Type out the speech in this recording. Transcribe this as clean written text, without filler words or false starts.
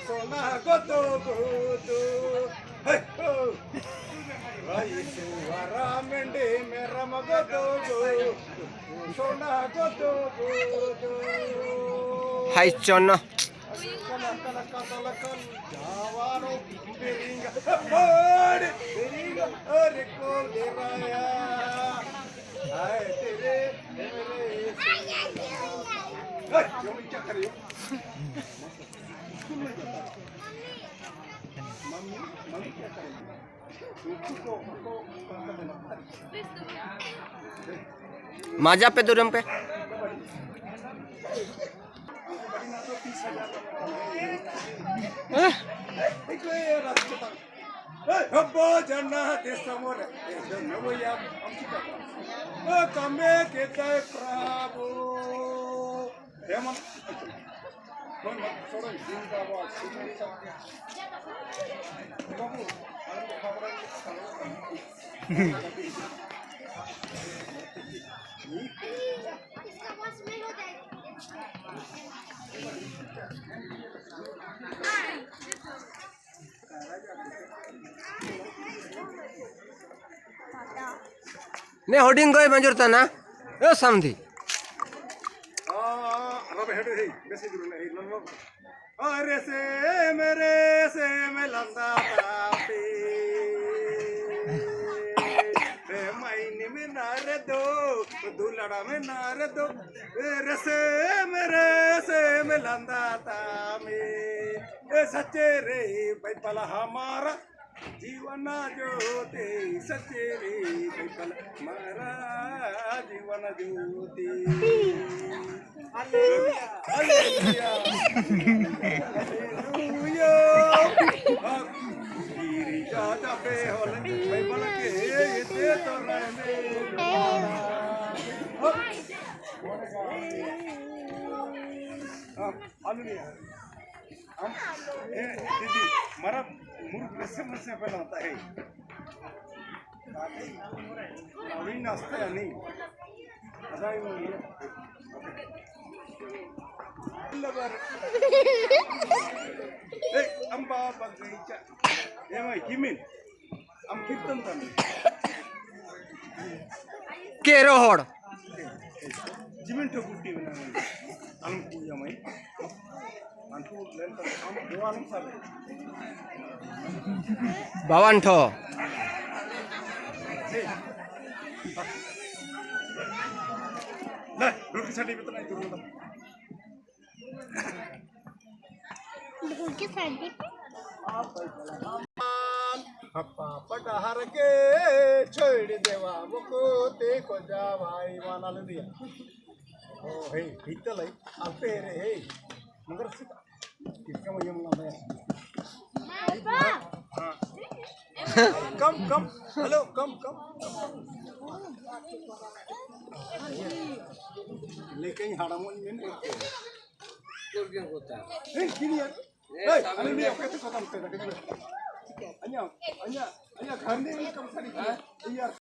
सोना गोदो गोदो हे हो राई सुवारा मेंडे मेरा मगदो गो सोना गोदो गोदो हाय चन्न माजा पे दुरम पे ने होर्डिंग गई मंजूर तना ए समधी अरे से मेरे से मिलंदा तापी रे मायने में नार दो दुलड़ा में नार दो रे से मेरे से मिलंदा तामी ए सच्चे रे भाई पला हमारा जीवन ज्योति सच्चे रे भाई पला हमारा जीवन ज्योति। हालेलुया हालेलुया गिरिजा जापे होले बाइबल के ते तो रहने हालेलुया। हम ए दीदी मारा मुर्ग रस्से मस्से पहला होता है अभी नाश्ता है नहीं अजाई नहीं ए अंबा बगीचा ए my किमिन हम कीर्तन तन केरो होड़ जिमिन ठोकुटी बना हम पूजा मई अंतु लेन तन हम देवालम साले बावन ठो ले रोटी साडी पे तो नहीं तुम के साड़ी पे पटहर के छोड़ देवा मुको ते को जावाई मानाल दिया ओ हे भीतल है आपे रे हे मगर सीता किसका मयम ना मैं हां कम कम हेलो कम कम लेके हाड़मोन में ए किनिया ए अरे ओके तो खत्म कर दे अन्या अन्या अन्या घर में कम सारी यार।